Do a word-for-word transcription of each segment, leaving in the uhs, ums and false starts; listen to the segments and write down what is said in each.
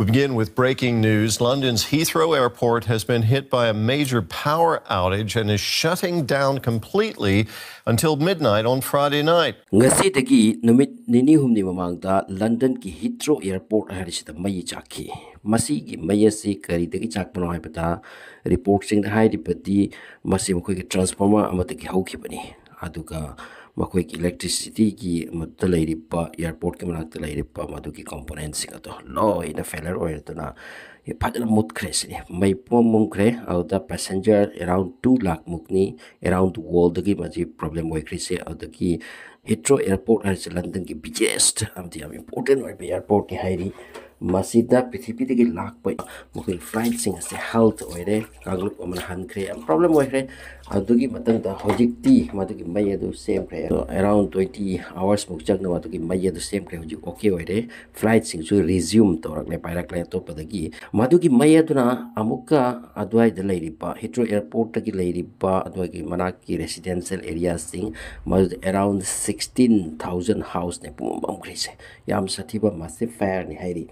We begin with breaking news. London's Heathrow Airport has been hit by a major power outage and is shutting down completely until midnight on Friday night. ꯉꯁꯤꯗꯒꯤ ꯅꯨꯃꯤꯠ ꯅꯤꯅꯤ ꯍꯨꯝꯅꯤ ꯃꯃꯥꯡꯗ ꯂꯟꯗꯟꯒꯤ ꯍꯤꯊ꯭ꯔꯣ airport ꯍꯥꯏꯔꯤꯁꯤꯗ ꯃꯩ ꯆꯥꯛꯈꯤ꯫ ꯃꯁꯤꯒꯤ ꯃꯩ ꯑꯁꯤ ꯀꯔꯤꯗꯒꯤ ꯆꯥꯛꯄꯅꯣ ꯍꯥꯏꯕꯗ, ꯔꯤꯄꯣꯔꯠꯁꯤꯡꯗ ꯍꯥꯏꯔꯤꯕꯗꯤ ꯃꯁꯤ ꯃꯈꯣꯏꯒꯤ ꯇ꯭ꯔꯥꯟꯁꯐꯣꯔꯃꯔ ꯑꯃꯗꯒꯤ ꯍꯧꯈꯤꯕꯅꯤ꯫ ꯑꯗꯨꯒ ꯃꯈꯣꯏꯒꯤ ꯏꯂꯦꯛꯇ꯭ꯔꯤꯁꯤꯇꯤꯒꯤ ꯃꯗꯨꯗ ꯂꯩꯔꯤꯕ, ꯑꯦꯌꯔꯄꯣꯔꯠꯀꯤ ꯃꯅꯥꯛꯇ ꯂꯩꯔꯤꯕ ꯃꯗꯨꯒꯤ ꯀꯣꯝꯄꯣꯅꯦꯟꯁꯤꯡ ꯑꯗꯣ ꯂꯣꯏꯅ ꯐꯦꯂꯔ ꯑꯣꯏꯔꯗꯨꯅ ꯐꯖꯅ ꯃꯨꯠꯈ꯭ꯔꯦ ꯁꯤꯅꯤ꯫ ꯃꯩ ꯄꯨꯝ ꯃꯨꯝꯈ꯭ꯔꯦ꯫ ꯑꯗꯨꯗ ꯄꯦꯁꯦꯟꯖꯔ ꯑꯦꯔꯥꯎꯟ ꯇꯨ ꯂꯥꯛ ꯃꯨꯛꯅꯤ ꯑꯦꯔꯥꯎꯟ ꯗ ꯋꯥꯔꯜꯗꯒꯤ ꯃꯁꯤ ꯄ꯭ꯔꯣꯕ꯭ꯂꯦꯝ ꯑꯣꯏꯈ꯭ꯔꯤꯁꯦ꯫ ꯑꯗꯨꯗꯒꯤ ꯍꯤꯊ꯭ꯔꯣ ꯑꯦꯌꯔꯄꯣꯔꯠ ꯍꯥꯏꯔꯤꯁꯦ ꯂꯟꯗꯟꯒꯤ ꯕꯤꯖꯤꯌꯦꯁ ꯑꯃꯗꯤ ꯌꯥꯝ ꯏꯝꯄꯣꯔꯇꯦꯟ ꯑꯣꯏꯕ ꯑꯦꯌꯔꯄꯣꯔꯠꯅꯤ ꯍꯥꯏꯔꯤ꯫ ꯃꯁꯤꯗ ꯄ꯭ꯔꯤꯊꯤꯕꯤꯗꯒꯤ ꯂꯥꯛꯄ ꯃꯈꯣꯏꯒꯤ ꯐ꯭ꯂꯥꯏꯠꯁꯤꯡ ꯑꯁꯦ ꯍꯥꯜꯠ ꯑꯣꯏꯔꯦ꯫ ꯀꯥꯡꯂꯨꯞ ꯑꯃꯅ ꯍꯟꯈ꯭ꯔꯦ, ꯌꯥꯝ ꯄ꯭ꯔꯣꯕ꯭ꯂꯦꯝ ꯑꯣꯏꯈ꯭ꯔꯦ꯫ ꯑꯗꯨꯒꯤ ꯃꯇꯨꯡꯗ ꯍꯧꯖꯤꯛꯇꯤ ꯃꯗꯨꯒꯤ ꯃꯩ ꯑꯗꯨ ꯁꯦꯝꯈ꯭ꯔꯦ꯫ ꯑꯗꯣ ꯑꯦꯔꯥꯎꯟ ꯇ꯭ꯋꯦꯟꯇꯤ ꯑꯋꯥꯔꯁꯃꯨꯛ ꯆꯪꯅ ꯃꯗꯨꯒꯤ ꯃꯩ ꯑꯗꯨ ꯁꯦꯝꯈ꯭ꯔꯦ꯫ ꯍꯧꯖꯤꯛ ꯑꯣꯀꯦ ꯑꯣꯏꯔꯦ꯫ ꯐ꯭ꯂꯥꯏꯠꯁꯤꯡꯁꯨ ꯔꯤꯖ꯭ꯌꯨꯝ ꯇꯧꯔꯛꯂꯦ, ꯄꯥꯏꯔꯛꯂꯦ ꯑꯇꯣꯞꯄꯗꯒꯤ꯫ ꯃꯗꯨꯒꯤ ꯃꯩ ꯑꯗꯨꯅ ꯑꯃꯨꯛꯀ ꯑꯗꯨꯋꯥꯏꯗ ꯂꯩꯔꯤꯕ, ꯍꯤꯊ꯭ꯔꯣ ꯑꯦꯌꯔꯄꯣꯔꯠꯇꯒꯤ ꯂꯩꯔꯤꯕ ꯑꯗꯨꯋꯥꯏꯒꯤ ꯃꯅꯥꯛꯀꯤ ꯔꯦꯁꯤꯗꯦꯟꯁꯤꯌꯦꯜ ꯑꯦꯔꯤꯌꯥꯁꯤꯡ, ꯃꯗꯨꯗ ꯑꯦꯔꯥꯎꯟ ꯁꯤꯛꯁꯇꯤꯟ ꯊꯥꯎꯖꯟ ꯍꯥꯎꯁꯅꯦ ꯄꯨꯝꯃꯝꯈ꯭ꯔꯤꯁꯦ꯫ ꯌꯥꯝ ꯁꯥꯊꯤꯕ ꯃꯥꯁꯤꯞ ꯐꯥꯌꯔꯅꯤ ꯍꯥꯏꯔꯤ꯫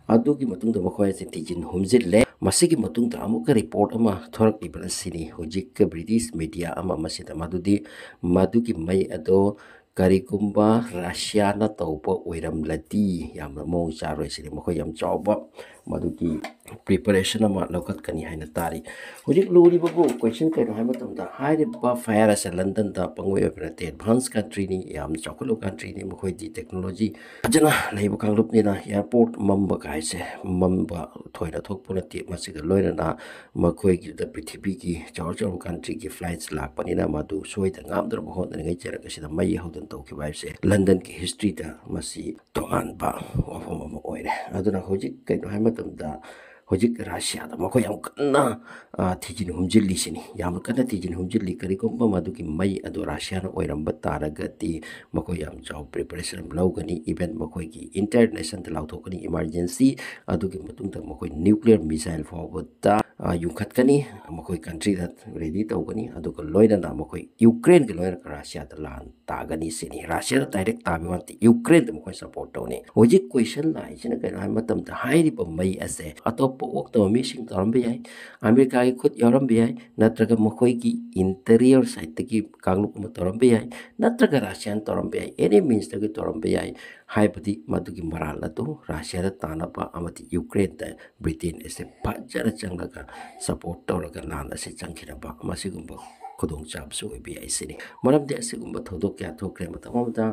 ꯑꯗꯨꯒꯤ ꯃꯇꯨꯡꯗ ꯃꯈꯣꯏ ꯑꯁꯤ ꯊꯤꯖꯤꯟ ꯍꯨꯝꯖꯤꯜꯂꯦ꯫ ꯃꯁꯤꯒꯤ ꯃꯇꯨꯡꯗ ꯑꯃꯨꯛꯀ ꯔꯤꯄꯣꯔꯠ ꯑꯃ ꯊꯣꯔꯛꯂꯤꯕ ꯑꯁꯤꯅꯤ꯫ ꯍꯧꯖꯤꯛ ꯕ꯭ꯔꯤꯇꯤꯁ ꯃꯦꯗꯤꯌꯥ ꯑꯃ ꯑꯃꯁꯤꯗ ꯃꯗꯨꯗꯤ ꯃꯗꯨꯒꯤ ꯃꯩ ꯑꯗꯣ ꯀꯔꯤꯒꯨꯝꯕ ꯔꯁꯤꯌꯥꯅ ꯇꯧꯕ ꯑꯣꯏꯔꯝꯂꯗꯤ ꯌꯥꯝꯅ ꯃꯑꯣꯡ ꯆꯥꯔꯣꯏ ꯁꯤꯅꯤ꯫ ꯃꯈꯣꯏ ꯌꯥꯝ ꯆꯥꯎꯕ ꯃꯗꯨꯒꯤ ꯄ꯭ꯔꯤꯄꯦꯔꯦꯁꯟ ꯑꯃ ꯂꯧꯈꯠꯀꯅꯤ ꯍꯥꯏꯅ ꯇꯥꯔꯤ꯫ ꯍꯧꯖꯤꯛ ꯂꯨꯔꯤꯕꯕꯨ ꯀꯣꯏꯁꯟ ꯀꯩꯅꯣ ꯍꯥꯏꯕ ꯃꯇꯝꯗ, ꯍꯥꯏꯔꯤꯕ ꯐꯥꯌꯔ ꯑꯁꯦ ꯂꯟꯗꯟꯗ ꯄꯪꯑꯣꯏ ꯑꯣꯏꯕ ꯅꯠꯇꯦ, ꯑꯦꯗꯚꯥꯟꯁ ꯀꯟꯇ꯭ꯔꯤꯅꯤ, ꯌꯥꯝ ꯆꯥꯎꯈꯠꯂꯕ ꯀꯟꯇ꯭ꯔꯤꯅꯤ꯫ ꯃꯈꯣꯏꯗꯤ ꯇꯦꯛꯅꯣꯂꯣꯖꯤ ꯐꯖꯅ ꯂꯩꯕ ꯀꯥꯡꯂꯨꯞꯅꯤꯅ ꯑꯦꯌꯔꯄꯣꯔꯠ ꯃꯝꯕ ꯀꯥꯏꯁꯦ ꯃꯝꯕ ꯊꯣꯏꯅ ꯊꯣꯛꯄ ꯅꯠꯇꯦ꯫ ꯃꯁꯤꯒ ꯂꯣꯏꯅꯅ ꯃꯈꯣꯏꯒꯤꯗ ꯄ꯭ꯔꯤꯊꯤꯕꯤꯒꯤ ꯆꯥꯎꯔ ꯆꯥꯎꯔꯕ ꯀꯟꯇ꯭ꯔꯤꯒꯤ ꯐ꯭ꯂꯥꯏꯠꯁ ꯂꯥꯛꯄꯅꯤꯅ ꯃꯗꯨ ꯁꯣꯏꯗ ꯉꯥꯝꯗꯅꯕ ꯍꯣꯠꯅꯔꯤꯉꯩ ꯆꯔꯛ ꯑꯁꯤꯗ ꯃꯩ ꯍꯧꯗꯅ ꯇꯧꯈꯤꯕ ꯍꯥꯏꯕꯁꯦ ꯂꯟꯗꯟꯒꯤ ꯍꯤꯁꯇ꯭ꯔꯤꯗ ꯃꯁꯤ ꯇꯣꯉꯥꯟꯕ ꯋꯥꯐꯝ ꯑꯃ ꯑꯣꯏꯔꯦ꯫ ꯑꯗꯨꯅ ꯍꯧꯖꯤꯛ ꯀꯩꯅꯣ ꯍꯥꯏꯕ ꯃꯇꯝꯗ, ꯍꯧꯖꯤꯛ ꯔꯁꯤꯌꯥꯗ ꯃꯈꯣꯏ ꯌꯥꯝ ꯀꯟꯅ, ꯑ, ꯊꯤꯖꯤꯟ ꯍꯨꯝꯖꯤꯜꯂꯤꯁꯤꯅꯤ꯫ ꯌꯥꯝ ꯀꯟꯅ ꯊꯤꯖꯤꯟ ꯍꯨꯝꯖꯤꯜꯂꯤ꯫ ꯀꯔꯤꯒꯨꯝꯕ ꯃꯗꯨꯒꯤ ꯃꯩ ꯑꯗꯨ ꯔꯁꯤꯌꯥꯅ ꯑꯣꯏꯔꯝꯕ ꯇꯥꯔꯒꯗꯤ ꯃꯈꯣꯏ ꯌꯥꯝ ꯆꯥꯎꯕ ꯄ꯭ꯔꯤꯄꯦꯔꯦꯁꯟ ꯑꯃ ꯂꯧꯒꯅꯤ꯫ ꯏꯚꯟ ꯃꯈꯣꯏꯒꯤ ꯏꯟꯇꯔꯅꯦꯁꯅꯦꯜꯗ ꯂꯥꯎꯊꯣꯛꯀꯅꯤ ꯏꯃꯥꯔꯖꯦꯟꯁꯤ꯫ ꯑꯗꯨꯒꯤ ꯃꯇꯨꯡꯗ ꯃꯈꯣꯏ ꯅ꯭ꯌꯨꯀ꯭ꯂꯤꯌꯔ ꯃꯤꯁꯥꯏꯜ ꯐꯥꯎꯕꯗ ꯑ, ꯌꯨꯡꯈꯠꯀꯅꯤ, ꯃꯈꯣꯏ ꯀꯟꯇ꯭ꯔꯤꯗ ꯔꯦꯗꯤ ꯇꯧꯒꯅꯤ, ꯑꯗꯨꯒ ꯂꯣꯏꯅꯅ ꯃꯈꯣꯏ ꯌꯨꯀ꯭ꯔꯦꯟꯒ ꯂꯣꯏꯅ ꯔꯁꯤꯌꯥꯗ ꯂꯥꯟ ꯇꯥꯒꯅꯤ ꯁꯤꯅꯤ꯫ ꯔꯁꯤꯌꯥꯗ ꯗꯥꯏꯔꯦꯛ ꯇꯥꯕ ꯋꯥ ꯅꯠꯇꯦ, ꯌꯨꯀ꯭ꯔꯦꯟꯗ ꯃꯈꯣꯏ ꯁꯄꯣꯔꯠ ꯇꯧꯅꯤ꯫ ꯍꯧꯖꯤꯛ ꯀꯣꯏꯁꯟ ꯂꯥꯛꯏꯁꯤꯅ ꯀꯩꯅꯣ ꯍꯥꯏꯕ ꯃꯇꯝꯗ, ꯍꯥꯏꯔꯤꯕ ꯃꯩ ꯑꯁꯦ ꯑꯇꯣꯞꯄ ꯑꯣꯛꯇꯕ ꯃꯤꯁꯤꯡ ꯇꯧꯔꯝꯕ ꯌꯥꯏ, ꯑꯃꯦꯔꯤꯀꯥꯒꯤ ꯈꯨꯠ ꯌꯥꯎꯔꯝꯕ ꯌꯥꯏ, ꯅꯠꯇ꯭ꯔꯒ ꯃꯈꯣꯏꯒꯤ ꯏꯟꯇꯤꯔꯤꯌꯔ ꯁꯥꯏꯠꯇꯒꯤ ꯀꯥꯡꯂꯨꯞ ꯑꯃ ꯇꯧꯔꯝꯕ ꯌꯥꯏ, ꯅꯠꯇ꯭ꯔꯒ ꯔꯁꯤꯌꯥꯅ ꯇꯧꯔꯝꯕ ꯌꯥꯏ, ꯑꯦꯅꯤ ꯃꯤꯟꯁꯇꯒꯤ ꯇꯧꯔꯝꯕ ꯌꯥꯏ꯫ ꯍꯥꯏꯕꯗꯤ ꯃꯗꯨꯒꯤ ꯃꯔꯥꯜ ꯑꯗꯨ ꯔꯁꯤꯌꯥꯗ ꯇꯥꯅꯕ ꯑꯃꯗꯤ ꯌꯨꯀ꯭ꯔꯦꯟꯗ ꯕ꯭ꯔꯤꯇꯦꯟ ꯑꯁꯦ ꯐꯖꯅ ꯆꯪꯂꯒ ꯁꯄꯣꯔꯠ ꯇꯧꯔꯒ ꯂꯥꯟ ꯑꯁꯤ ꯆꯪꯈꯤꯅꯕ ꯃꯁꯤꯒꯨꯝꯕ ꯈꯨꯗꯣꯡꯆꯥꯕꯁꯨ ꯑꯣꯏꯕ ꯌꯥꯏ ꯁꯤꯅꯤ꯫ ꯃꯔꯝꯗꯤ ꯑꯁꯤꯒꯨꯝꯕ ꯊꯧꯗꯣꯛ ꯀꯌꯥ ꯊꯣꯛꯈ꯭ꯔꯦ꯫ ꯃꯇꯝ ꯑꯃꯗ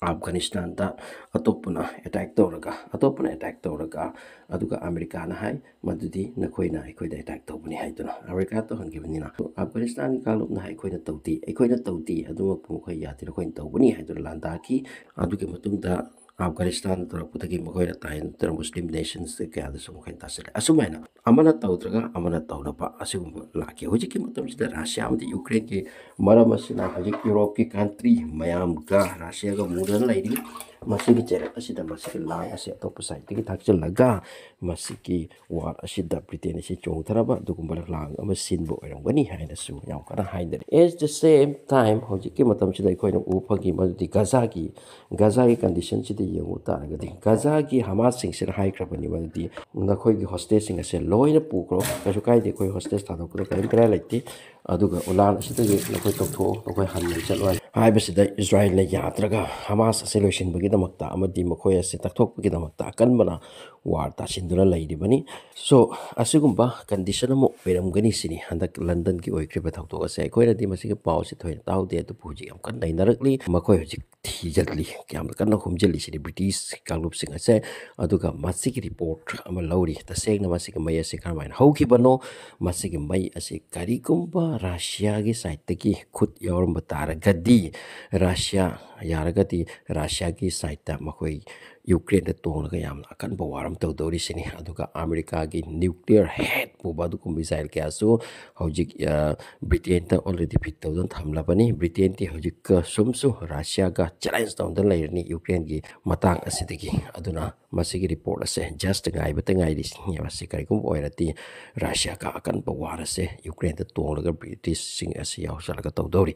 ꯑꯐꯒꯥꯅꯤꯁꯇꯥꯟꯗ ꯑꯇꯣꯞꯄꯅ ꯑꯦꯇꯦꯛ ꯇꯧꯔꯒ, ꯑꯇꯣꯞꯄꯅ ꯑꯦꯇꯦꯛ ꯇꯧꯔꯒ, ꯑꯗꯨꯒ ꯑꯃꯦꯔꯤꯀꯥꯅ ꯍꯥꯏ, "ꯃꯗꯨꯗꯤ ꯅꯈꯣꯏꯅ ꯑꯩꯈꯣꯏꯗ ꯑꯦꯇꯦꯛ ꯇꯧꯕꯅꯤ" ꯍꯥꯏꯗꯨꯅ ꯑꯃꯦꯔꯤꯀꯥ ꯇꯧꯍꯟꯈꯤꯕꯅꯤꯅ꯫ ꯑꯐꯒꯥꯅꯤꯁꯇꯥꯟꯒꯤ ꯀꯥꯡꯂꯨꯞꯅ ꯍꯥꯏ, "ꯑꯩꯈꯣꯏꯅ ꯇꯧꯗꯦ, ꯑꯩꯈꯣꯏꯅ ꯇꯧꯗꯦ, ꯑꯗꯨꯃꯛꯄꯨ ꯃꯈꯣꯏ ꯌꯥꯗꯦ, ꯅꯈꯣꯏꯅ ꯇꯧꯕꯅꯤ" ꯍꯥꯏꯗꯨꯅ ꯂꯥꯟꯗꯥꯈꯤ꯫ ꯑꯗꯨꯒꯤ ꯃꯇꯨꯡꯗ ꯑꯐꯒꯥꯅꯤꯁꯇꯥꯟ ꯇꯧꯔꯛꯄꯗꯒꯤ ꯃꯈꯣꯏꯅ ꯇꯥꯏ, ꯅꯠꯇ꯭ꯔꯒ ꯃꯨꯁꯂꯤꯝ ꯅꯦꯁꯟꯁ ꯀꯌꯥꯗꯁꯨ ꯃꯈꯣꯏꯅ ꯇꯥꯁꯤꯜꯂꯦ꯫ ꯑꯁꯨꯃꯥꯏꯅ ꯑꯃꯅ ꯇꯧꯗ꯭ꯔꯒ ꯑꯃꯅ ꯇꯧꯅꯕ ꯑꯁꯤꯒꯨꯝꯕ ꯂꯥꯛꯈꯤ꯫ ꯍꯧꯖꯤꯛꯀꯤ ꯃꯇꯝꯁꯤꯗ ꯔꯁꯤꯌꯥ ꯑꯃꯗꯤ ꯌꯨꯀ꯭ꯔꯦꯟꯒꯤ ꯃꯔꯝ ꯑꯁꯤꯅ ꯍꯧꯖꯤꯛ ꯌꯨꯔꯣꯞꯀꯤ ꯀꯟꯇ꯭ꯔꯤ ꯃꯌꯥꯝꯒ ꯔꯁꯤꯌꯥꯒ ꯃꯨꯗꯨꯅ ꯂꯩꯔꯤ꯫ ꯃꯁꯤꯒꯤ ꯆꯩꯔꯛ ꯑꯁꯤꯗ ꯃꯁꯤꯒꯤ ꯂꯥꯟ ꯑꯁꯤ ꯑꯇꯣꯞꯄ ꯁꯥꯏꯠꯇꯒꯤ ꯊꯥꯛꯆꯤꯜꯂꯒ ꯃꯁꯤꯒꯤ ꯋꯥꯔ ꯑꯁꯤꯗ ꯕ꯭ꯔꯤꯇꯦꯟ ꯑꯁꯤ ꯆꯣꯡꯊꯅꯕ ꯑꯗꯨꯒꯨꯝꯕ ꯂꯥꯡ ꯑꯃ ꯁꯤꯟꯕ ꯑꯣꯏꯔꯝꯒꯅꯤ ꯍꯥꯏꯅꯁꯨ ꯌꯥꯝ ꯀꯟꯅ ꯍꯥꯏꯅꯔꯤ꯫ At the same time, ꯍꯧꯖꯤꯛꯀꯤ ꯃꯇꯝꯁꯤꯗ ꯑꯩꯈꯣꯏꯅ ꯎꯕ ꯐꯪꯉꯤ ꯃꯗꯨꯗꯤ ꯒꯖꯥꯒꯤ, ꯒꯖꯥꯒꯤ ꯀꯟꯗꯤꯁꯟꯁꯤꯗ ꯌꯦꯡꯉꯨ ꯇꯥꯔꯒꯗꯤ, ꯒꯖꯥꯒꯤ ꯍꯃꯥꯁꯁꯤꯡꯁꯤꯅ ꯍꯥꯏꯈ꯭ꯔꯕꯅꯤ ꯃꯗꯨꯗꯤ ꯅꯈꯣꯏꯒꯤ ꯍꯣꯁꯇꯦꯖꯁꯤꯡ ꯑꯁꯦ ꯂꯣꯏꯅ ꯄꯨꯈ꯭ꯔꯣ, ꯀꯩꯁꯨ ꯀꯥꯏꯗꯦ, ꯑꯩꯈꯣꯏ ꯍꯣꯁꯇꯦꯖ ꯊꯥꯗꯣꯛꯄꯗ ꯀꯔꯤꯝ ꯀꯔꯥꯏ ꯂꯩꯇꯦ, ꯑꯗꯨꯒ ꯂꯥꯟ ꯑꯁꯤꯗꯒꯤ ꯅꯈꯣꯏ ꯇꯧꯊꯣꯛꯑꯣ, ꯅꯈꯣꯏ ꯍꯟꯅ ꯆꯠꯂꯣ ꯍꯥꯏꯕꯁꯤꯗ ꯏꯁꯔꯥꯏꯜꯅ ꯌꯥꯗ꯭ꯔꯒ ꯍꯃꯥꯁ ꯑꯁꯤ ꯂꯣꯏꯁꯤꯟꯕꯒꯤꯗꯃꯛꯇ ꯑꯃꯗꯤ ꯃꯈꯣꯏ ꯑꯁꯤ ꯇꯛꯊꯣꯛꯄꯒꯤꯗꯃꯛꯇ ꯑꯀꯟꯕꯅ ꯋꯥꯔ ꯇꯥꯁꯤꯟꯗꯨꯅ ꯂꯩꯔꯤꯕꯅꯤ꯫ So, ꯑꯁꯤꯒꯨꯝꯕ ꯀꯟꯗꯤꯁꯟ ꯑꯃ ꯑꯣꯏꯔꯝꯒꯅꯤ ꯁꯤꯅꯤ ꯍꯟꯗꯛ ꯂꯟꯗꯟꯒꯤ ꯑꯣꯏꯈ꯭ꯔꯤꯕ ꯊꯧꯗꯣꯛ ꯑꯁꯦ꯫ ꯑꯩꯈꯣꯏꯅꯗꯤ ꯃꯁꯤꯒꯤ ꯄꯥꯎ ꯑꯁꯤ ꯊꯣꯏꯅ ꯇꯥꯍꯧꯗꯦ, ꯑꯗꯨꯕꯨ ꯍꯧꯖꯤꯛ ꯌꯥꯝ ꯀꯟꯅ ꯅꯩꯅꯔꯛꯂꯤ꯫ ꯃꯈꯣꯏ ꯍꯧꯖꯤꯛ ꯊꯤꯖꯤꯜꯂꯤ, ꯌꯥꯝꯅ ꯀꯟꯅ ꯍꯨꯝꯖꯤꯜꯂꯤ ꯁꯤꯅꯤ ꯕ꯭ꯔꯤꯇꯤꯁ ꯀꯥꯡꯂꯨꯞꯁꯤꯡ ꯑꯁꯦ꯫ ꯑꯗꯨꯒ ꯃꯁꯤꯒꯤ ꯔꯤꯄꯣꯔꯠ ꯑꯃ ꯂꯧꯔꯤ, ꯇꯁꯦꯡꯅ ꯃꯁꯤꯒꯤ ꯃꯩ ꯑꯁꯤ ꯀꯔꯝꯍꯥꯏꯅ ꯍꯧꯈꯤꯕꯅꯣ, ꯃꯁꯤꯒꯤ ꯃꯩ ꯑꯁꯤ ꯀꯔꯤꯒꯨꯝꯕ ꯔꯁꯤꯌꯥꯒꯤ ꯁꯥꯏꯠꯇꯒꯤ ꯈꯨꯠ ꯌꯥꯎꯔꯝꯕ ꯇꯥꯔꯒꯗꯤ ꯔꯁꯤꯌꯥ ꯌꯥꯔꯒꯗꯤ ꯔꯁꯤꯌꯥꯒꯤ ꯁꯥꯏꯠꯇ ꯃꯈꯣꯏ ꯌꯨꯀ꯭ꯔꯦꯟꯗ ꯇꯣꯡꯂꯒ ꯌꯥꯝꯅ ꯑꯀꯟꯕ ꯋꯥꯔ ꯑꯃ ꯇꯧꯗꯧꯔꯤꯁꯤꯅꯤ꯫ ꯑꯗꯨꯒ ꯑꯃꯦꯔꯤꯀꯥꯒꯤ ꯅ꯭ꯌꯨꯀ꯭ꯂꯤꯌꯔ ꯍꯦꯗ ꯄꯨꯕ ꯑꯗꯨꯒꯨꯝꯕ ꯃꯤꯁꯥꯏꯜ ꯀꯌꯥꯁꯨ ꯍꯧꯖꯤꯛ, ꯑ, ꯕ꯭ꯔꯤꯇꯦꯟꯗ already ꯐꯤꯠ ꯇꯧꯗꯨꯅ ꯊꯝꯂꯕꯅꯤ꯫ ꯕ꯭ꯔꯤꯇꯦꯟꯗꯤ ꯍꯧꯖꯤꯛ, ꯑ, ꯁꯨꯝꯁꯨ ꯔꯁꯤꯌꯥꯒ ꯆꯦꯂꯦꯟꯖ ꯇꯧꯗꯨꯅ ꯂꯩꯔꯅꯤ ꯌꯨꯀ꯭ꯔꯦꯟꯒꯤ ꯃꯇꯥꯡ ꯑꯁꯤꯗꯒꯤ꯫ ꯑꯗꯨꯅ ꯃꯁꯤꯒꯤ ꯔꯤꯄꯣꯔꯠ ꯑꯁꯦ just ꯉꯥꯏꯕꯇ ꯉꯥꯏꯔꯤ꯫ ꯃꯁꯤ ꯀꯔꯤꯒꯨꯝꯕ ꯑꯣꯏꯔꯗꯤ ꯔꯁꯤꯌꯥꯒ ꯑꯀꯟꯕ ꯋꯥꯔ ꯑꯁꯦ ꯌꯨꯀ꯭ꯔꯦꯟꯗ ꯇꯣꯡꯂꯒ ꯕ꯭ꯔꯤꯇꯤꯁꯁꯤꯡ ꯑꯁꯤ ꯌꯥꯎꯁꯜꯂꯒ ꯇꯧꯗꯧꯔꯤ꯫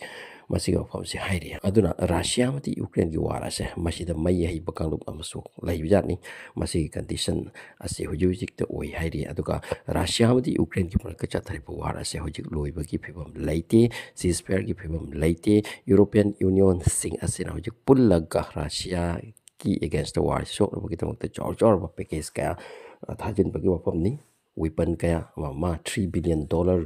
ꯃꯁꯤꯒꯤ ꯋꯥꯐꯝꯁꯤ ꯍꯥꯏꯔꯤ꯫ ꯑꯗꯨꯅ ꯔꯁꯤꯌꯥ ꯑꯃꯗꯤ ꯌꯨꯀ꯭ꯔꯦꯟꯒꯤ ꯋꯥꯔ ꯑꯁꯦ ꯃꯁꯤꯗ ꯃꯩ ꯍꯩꯕ ꯀꯥꯡꯂꯨꯞ ꯑꯃꯁꯨ ꯂꯩꯕꯖꯥꯠꯅꯤ꯫ ꯃꯁꯤꯒꯤ ꯀꯟꯗꯤꯁꯟ ꯑꯁꯤ ꯍꯧꯖꯤꯛ ꯍꯧꯖꯤꯛꯇ ꯑꯣꯏ ꯍꯥꯏꯔꯤ꯫ ꯑꯗꯨꯒ ꯔꯁꯤꯌꯥ ꯑꯃꯗꯤ ꯌꯨꯀ꯭ꯔꯦꯟꯒꯤ ꯃꯔꯛꯇ ꯆꯠꯊꯔꯤꯕ ꯋꯥꯔ ꯑꯁꯦ ꯍꯧꯖꯤꯛ ꯂꯣꯏꯕꯒꯤ ꯐꯤꯕꯝ ꯂꯩꯇꯦ, ceasefire ꯒꯤ ꯐꯤꯕꯝ ꯂꯩꯇꯦ꯫ ꯌꯨꯔꯣꯄꯤꯌꯟ ꯌꯨꯅꯤꯌꯟꯁꯤꯡ ꯑꯁꯤꯅ ꯍꯧꯖꯤꯛ ꯄꯨꯜꯂꯒ ꯔꯁꯤꯌꯥꯒꯤ against ꯇ ꯋꯥꯔ ꯁꯣꯛꯅꯕꯒꯤꯗꯃꯛꯇ ꯆꯥꯎ ꯆꯥꯎꯔꯕ ꯄꯦꯀꯦꯖ ꯀꯌꯥ, ꯑ, ꯊꯥꯖꯤꯟꯕꯒꯤ ꯋꯥꯐꯝꯅꯤ꯫ ꯋꯤꯄꯟ ꯀꯌꯥ ꯑꯃ, ꯑꯃ three billion dollar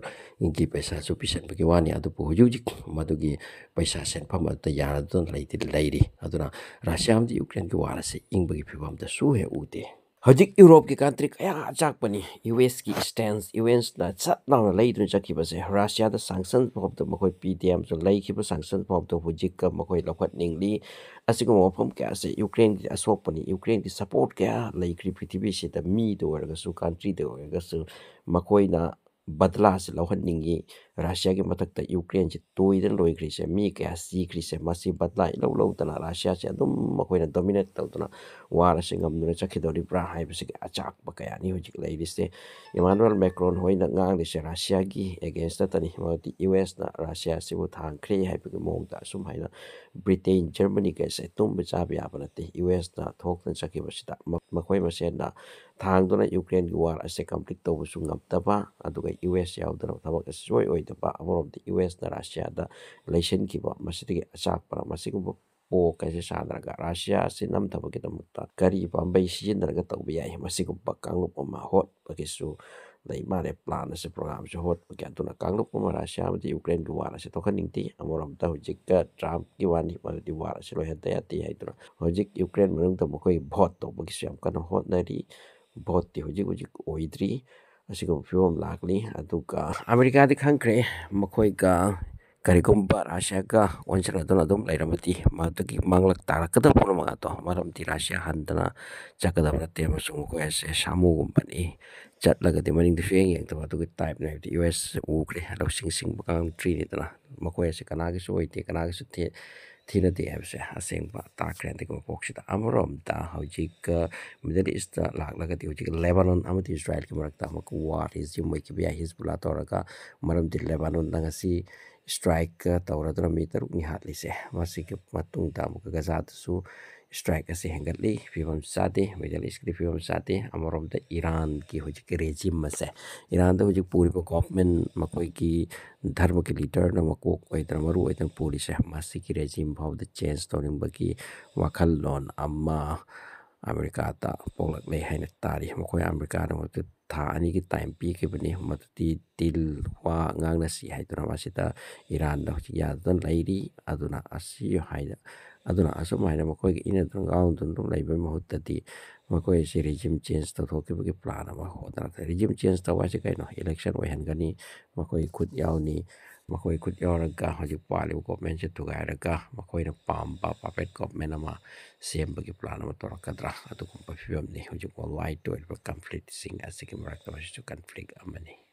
ꯒꯤ ꯄꯩꯁꯥꯁꯨ ꯄꯤꯁꯟꯕꯒꯤ ꯋꯥꯅꯤ꯫ ꯑꯗꯨꯕꯨ ꯍꯧꯖꯤꯛ ꯍꯧꯖꯤꯛ ꯃꯗꯨꯒꯤ ꯄꯩꯁꯥ ꯁꯦꯟꯐꯝ ꯑꯗꯨꯗ ꯌꯥꯅꯗꯨꯅ ꯂꯩꯗꯤ ꯂꯩꯔꯤ꯫ ꯑꯗꯨꯅ ꯔꯁꯤꯌꯥ ꯑꯃꯗꯤ ꯌꯨꯀ꯭ꯔꯦꯟꯒꯤ ꯋꯥꯔ ꯑꯁꯤ ꯏꯪꯕꯒꯤ ꯐꯤꯕꯝꯗꯁꯨ ꯍꯦꯛ ꯎꯗꯦ꯫ ꯍꯧꯖꯤꯛ ꯌꯨꯔꯣꯞꯀꯤ ꯀꯟꯇ꯭ꯔꯤ ꯀꯌꯥ ꯑꯆꯥꯛꯄꯅꯤ꯫ ꯌꯨ ꯑꯦꯁꯀꯤ ꯁ꯭ꯇꯦꯟꯁ, ꯌꯨ ꯑꯦꯁꯅ ꯁꯠ ꯂꯥꯎꯅ ꯂꯩꯗꯨꯅ ꯆꯠꯈꯤꯕꯁꯦ꯫ ꯔꯁꯤꯌꯥꯗ ꯁꯥꯡꯁꯟ ꯐꯥꯎꯕꯗ ꯃꯈꯣꯏ ꯄꯤꯗꯦ ꯍꯥꯏꯕꯁꯨ ꯂꯩꯈꯤꯕ ꯁꯥꯡꯁꯟ ꯐꯥꯎꯕꯗ ꯍꯧꯖꯤꯛꯀ ꯃꯈꯣꯏ ꯂꯧꯈꯠꯅꯤꯡꯂꯤ꯫ ꯑꯁꯤꯒꯨꯝꯕ ꯋꯥꯐꯝ ꯀꯌꯥꯁꯦ ꯌꯨꯀ꯭ꯔꯦꯟꯒꯤ ꯑꯁꯣꯛꯄꯅꯤ꯫ ꯌꯨꯀ꯭ꯔꯦꯟꯒꯤ ꯁꯄꯣꯔꯠ ꯀꯌꯥ ꯂꯩꯈ꯭ꯔꯤ ꯄ꯭ꯔꯤꯊꯤꯕꯤꯁꯤꯗ, ꯃꯤꯗ ꯑꯣꯏꯔꯒꯁꯨ, ꯀꯟꯇ꯭ꯔꯤꯗ ꯑꯣꯏꯔꯒꯁꯨ꯫ ꯃꯈꯣꯏꯅ ꯕꯗꯂꯥꯁꯤ ꯂꯧꯍꯟꯅꯤꯡꯉꯤ꯫ ꯔꯁꯤꯌꯥꯒꯤ ꯃꯊꯛꯇ ꯌꯨꯀ꯭ꯔꯦꯟꯁꯤ ꯇꯣꯏꯗꯅ ꯂꯣꯏꯈ꯭ꯔꯤꯁꯦ, ꯃꯤ ꯀꯌꯥ ꯁꯤꯈ꯭ꯔꯤꯁꯦ, ꯃꯁꯤ ꯕꯗꯂꯥ ꯏꯂꯧ ꯂꯧꯗꯅ ꯔꯁꯤꯌꯥꯁꯤ ꯑꯗꯨꯝ ꯃꯈꯣꯏꯅ ꯗꯣꯃꯤꯅꯦꯠ ꯇꯧꯗꯨꯅ ꯋꯥꯔ ꯑꯁꯤ ꯉꯝꯗꯨꯅ ꯆꯠꯈꯤꯗꯧꯔꯤꯕ꯭ꯔꯥ ꯍꯥꯏꯕꯁꯤꯒꯤ ꯑꯆꯥꯛꯄ ꯀꯌꯥꯅꯤ ꯍꯧꯖꯤꯛ ꯂꯩꯔꯤꯁꯦ꯫ ꯏꯃꯥꯅꯨꯑꯦꯜ ꯃꯦꯀ꯭ꯔꯣꯟ ꯍꯣꯏꯅ ꯉꯥꯡꯂꯤꯁꯦ ꯔꯁꯤꯌꯥꯒꯤ ꯑꯦꯒꯦꯟꯁꯇꯅꯤ, ꯃꯔꯝꯗꯤ ꯌꯨ ꯑꯦꯁꯅ ꯔꯁꯤꯌꯥꯁꯤꯕꯨ ꯊꯥꯡꯈ꯭ꯔꯦ ꯍꯥꯏꯕꯒꯤ ꯃꯑꯣꯡꯗ꯫ ꯑꯁꯨꯝ ꯍꯥꯏꯅ ꯕ꯭ꯔꯤꯇꯦꯟ, ꯖꯔꯃꯅꯤ ꯀꯩꯁꯦ ꯇꯨꯝꯕ ꯆꯥꯕ ꯌꯥꯕ ꯅꯠꯇꯦ꯫ ꯌꯨ ꯑꯦꯁꯅ ꯊꯣꯛꯇꯅ ꯆꯠꯈꯤꯕꯁꯤꯗ ꯃ-, ꯃꯈꯣꯏ ꯃꯁꯦꯟꯅ ꯊꯥꯡꯗꯨꯅ ꯌꯨꯀ꯭ꯔꯦꯟꯒꯤ ꯋꯥꯔ ꯑꯁꯦ ꯀꯝꯄ꯭ꯂꯤꯠ ꯇꯧꯕꯁꯨ ꯉꯝꯗꯕ, ꯑꯗꯨꯒ ꯌꯨ ꯑꯦꯁ ꯌꯥꯎꯗꯅ ꯊꯕꯛ ꯑꯁꯤ ꯁꯨꯡꯑꯣꯏ ꯑꯣꯏꯗꯕ꯫ ꯑꯃꯔꯣꯝꯗ ꯌꯨ ꯑꯦꯁꯅ ꯔꯁꯤꯌꯥꯗ ꯂꯩꯁꯤꯟꯈꯤꯕ, ꯃꯁꯤꯗꯒꯤ ꯑꯆꯥꯛꯄꯅ ꯃꯁꯤꯒꯨꯝꯕ ꯄꯣꯛ ꯑꯁꯤ ꯁꯥꯗ꯭ꯔꯒ ꯔꯁꯤꯌꯥ ꯑꯁꯤ ꯅꯝꯊꯕꯒꯤꯗꯃꯛꯇ ꯀꯔꯤ ꯄꯥꯝꯕꯩ ꯁꯤꯖꯤꯟꯅꯔꯒ ꯇꯧꯕ ꯌꯥꯏ? ꯃꯁꯤꯒꯨꯝꯕ ꯀꯥꯡꯂꯨꯞ ꯑꯃ ꯍꯣꯠꯄꯒꯤꯁꯨ ꯂꯩ ꯃꯥꯜꯂꯦ, ꯄ꯭ꯂꯥꯟ ꯑꯁꯤ, ꯄ꯭ꯔꯣꯒ꯭ꯔꯥꯝꯁꯤ ꯍꯣꯠꯄꯒꯤ꯫ ꯑꯗꯨꯅ ꯀꯥꯡꯂꯨꯞ ꯑꯃ ꯔꯁꯤꯌꯥ ꯑꯃꯗꯤ ꯌꯨꯀ꯭ꯔꯦꯟꯒꯤ ꯋꯥꯔ ꯑꯁꯤ ꯊꯣꯛꯍꯟꯅꯤꯡꯗꯦ꯫ ꯑꯃꯔꯣꯝꯗ ꯍꯧꯖꯤꯛꯀ ꯇ꯭ꯔꯝꯞꯀꯤ ꯋꯥꯅꯤ, ꯃꯗꯨꯗꯤ ꯋꯥꯔ ꯑꯁꯤ ꯂꯣꯏꯍꯟꯗ ꯌꯥꯗꯦ ꯍꯥꯏꯗꯨꯅ ꯍꯧꯖꯤꯛ ꯌꯨꯀ꯭ꯔꯦꯟ ꯃꯅꯨꯡꯗ ꯃꯈꯣꯏ ꯚꯣꯠ ꯇꯧꯕꯒꯤꯁꯨ ꯌꯥꯝ ꯀꯟꯅ ꯍꯣꯠꯅꯔꯤ꯫ ꯚꯣꯠꯇꯤ ꯍꯧꯖꯤꯛ ꯍꯧꯖꯤꯛ ꯑꯣꯏꯗ꯭ꯔꯤ꯫ ꯑꯁꯤꯒꯨꯝꯕ ꯐꯤꯕꯝ ꯂꯥꯛꯂꯤ꯫ ꯑꯗꯨꯒ ꯑꯃꯦꯔꯤꯀꯥꯗꯤ ꯈꯪꯈ꯭ꯔꯦ, ꯃꯈꯣꯏꯒ ꯀꯔꯤꯒꯨꯝꯕ ꯔꯁꯤꯌꯥꯒ ꯑꯣꯟꯁꯤꯟꯅꯗꯨꯅ ꯑꯗꯨꯝ ꯂꯩꯔꯕꯗꯤ ꯃꯗꯨꯒꯤ ꯃꯥꯡꯂꯛ ꯇꯥꯔꯛꯀꯗꯕ ꯄꯨꯝꯅꯃꯛ ꯑꯗꯣ, ꯃꯔꯝꯗꯤ ꯔꯁꯤꯌꯥ ꯍꯟꯗꯅ ꯆꯠꯀꯗꯕ ꯅꯠꯇꯦ ꯑꯃꯁꯨꯡ ꯃꯈꯣꯏ ꯑꯁꯦ ꯁꯥꯃꯨꯒꯨꯝꯕꯅꯤ꯫ ꯆꯠꯂꯒꯗꯤ ꯃꯅꯤꯡꯗ ꯁꯨꯌꯦꯡ ꯌꯦꯡꯗꯕ ꯑꯗꯨꯒꯤ ꯇꯥꯏꯞꯅꯦ꯫ ꯍꯥꯏꯕꯗꯤ ꯌꯨ ꯑꯦꯁ ꯎꯈ꯭ꯔꯦ, ꯂꯧꯁꯤꯡ ꯁꯤꯡꯕ ꯀꯟꯇ꯭ꯔꯤꯅꯤꯗꯅ꯫ ꯃꯈꯣꯏ ꯑꯁꯦ ꯀꯅꯥꯒꯤꯁꯨ ꯑꯣꯏꯗꯦ, ꯀꯅꯥꯒꯤꯁꯨ ꯊꯤ-, ꯊꯤꯅꯗꯦ ꯍꯥꯏꯕꯁꯦ ꯑꯁꯦꯡꯕ ꯇꯥꯛꯈ꯭ꯔꯦ ꯍꯟꯗꯛꯀꯤ ꯃꯄꯣꯛꯁꯤꯗ꯫ ꯑꯃꯔꯣꯝꯗ ꯍꯧꯖꯤꯛ, ꯑ, ꯃꯤꯗꯜ ꯏꯁꯇ ꯂꯥꯛꯂꯒꯗꯤ ꯍꯧꯖꯤꯛ ꯂꯦꯕꯥꯅꯣꯟ ꯑꯃꯗꯤ ꯏꯁꯔꯥꯏꯜꯒꯤ ꯃꯔꯛꯇ ꯑꯃꯨꯛꯀ ꯋꯥꯔ ꯔꯤꯖꯤꯝ ꯑꯣꯏꯈꯤꯕ ꯌꯥꯏ, ꯍꯤꯖꯕꯨꯜꯂꯥ ꯇꯧꯔꯒ꯫ ꯃꯔꯝꯗꯤ ꯂꯦꯕꯥꯅꯣꯟꯗ ꯉꯁꯤ ꯏꯁꯇ꯭ꯔꯥꯏꯛ ꯇꯧꯔꯗꯨꯅ ꯃꯤ ꯇꯔꯨꯛꯅꯤ ꯍꯥꯠꯂꯤꯁꯦ꯫ ꯃꯁꯤꯒꯤ ꯃꯇꯨꯡꯗ ꯑꯃꯨꯛꯀ ꯒꯖꯥꯗꯁꯨ ꯏꯁꯇ꯭ꯔꯥꯏꯛ ꯑꯁꯤ ꯍꯦꯟꯒꯠꯂꯤ꯫ ꯐꯤꯕꯝ ꯆꯥꯗꯦ, ꯃꯤꯗꯜ ꯏꯁꯀꯤꯗꯤ ꯐꯤꯕꯝ ꯆꯥꯗꯦ꯫ ꯑꯃꯔꯣꯝꯗ ꯏꯔꯥꯟꯒꯤ ꯍꯧꯖꯤꯛꯀꯤ ꯔꯦꯖꯤꯝ ꯑꯁꯦ, ꯏꯔꯥꯟꯗ ꯍꯧꯖꯤꯛ ꯄꯨꯔꯤꯕ ꯒꯣꯚꯔꯟꯃꯦꯟ, ꯃꯈꯣꯏꯒꯤ ꯙꯔꯃꯒꯤ ꯂꯤꯗꯔꯅ ꯃꯀꯣꯛ ꯑꯣꯏꯗꯅ ꯃꯔꯨ ꯑꯣꯏꯗꯅ ꯄꯨꯔꯤꯁꯦ, ꯃꯁꯤꯒꯤ ꯔꯦꯖꯤꯝ ꯐꯥꯎꯕꯗ ꯆꯦꯟꯖ ꯇꯧꯅꯤꯡꯕꯒꯤ ꯋꯥꯈꯜꯂꯣꯟ ꯑꯃ ꯑꯃꯦꯔꯤꯀꯥꯗ ꯄꯣꯛꯂꯛꯂꯦ ꯍꯥꯏꯅ ꯇꯥꯔꯤ꯫ ꯃꯈꯣꯏ ꯑꯃꯦꯔꯤꯀꯥꯅ ꯃꯗꯨ ꯊꯥ ꯑꯅꯤꯒꯤ ꯇꯥꯏꯝ ꯄꯤꯈꯤꯕꯅꯤ, ꯃꯗꯨꯗꯤ ꯗꯤꯜ, ꯋꯥ ꯉꯥꯡꯅꯁꯤ ꯍꯥꯏꯗꯨꯅ꯫ ꯃꯁꯤꯗ ꯏꯔꯥꯟꯗ ꯍꯧꯖꯤꯛ ꯌꯥꯗꯨꯅ ꯂꯩꯔꯤ꯫ ꯑꯗꯨꯅ ꯑꯁꯤ ꯍꯥꯏꯅ, ꯑꯗꯨꯅ ꯑꯁꯨꯝ ꯍꯥꯏꯅ ꯃꯈꯣꯏꯒꯤ ꯏꯟꯅꯗꯨꯅ ꯉꯥꯎꯗꯨꯅ ꯑꯗꯨꯝ ꯂꯩꯕꯒꯤ ꯃꯍꯨꯠꯇꯗꯤ ꯃꯈꯣꯏ ꯑꯁꯤ ꯔꯤꯖꯤꯝ ꯆꯦꯟꯖ ꯇꯧꯊꯣꯛꯈꯤꯕꯒꯤ ꯄ꯭ꯂꯥꯟ ꯑꯃ ꯍꯣꯠꯅꯔꯛꯀꯅꯤ꯫ ꯔꯤꯖꯤꯝ ꯆꯦꯟꯖ ꯇꯧꯕ ꯍꯥꯏꯁꯦ ꯀꯩꯅꯣ? ꯏꯂꯦꯛꯁꯟ ꯑꯣꯏꯍꯟꯒꯅꯤ, ꯃꯈꯣꯏ ꯈꯨꯠ ꯌꯥꯎꯅꯤ꯫ ꯃꯈꯣꯏ ꯈꯨꯠ ꯌꯥꯎꯔꯒ ꯍꯧꯖꯤꯛ ꯄꯥꯜꯂꯤꯕ ꯒꯣꯚꯔꯟꯃꯦꯟꯁꯦ ꯊꯨꯒꯥꯏꯔꯒ ꯃꯈꯣꯏꯅ ꯄꯥꯝꯕ ꯄꯄꯦꯠ ꯒꯣꯚꯔꯟꯃꯦꯟ ꯑꯃ ꯁꯦꯝꯕꯒꯤ ꯄ꯭ꯂꯥꯟ ꯑꯃ ꯇꯧꯔꯛꯀꯗ꯭ꯔꯥ? ꯑꯗꯨꯒꯨꯝꯕ ꯐꯤꯕꯝꯅꯤ ꯍꯧꯖꯤꯛ ꯋꯥꯔꯜ ꯋꯥꯏꯗ ꯑꯣꯏꯔꯤꯕ ꯀꯟꯐ꯭ꯂꯤꯛꯁꯤꯡ ꯑꯁꯤꯒꯤ ꯃꯔꯛꯇ ꯃꯁꯤꯁꯨ ꯀꯟꯐ꯭ꯂꯤꯛ ꯑꯃꯅꯤ꯫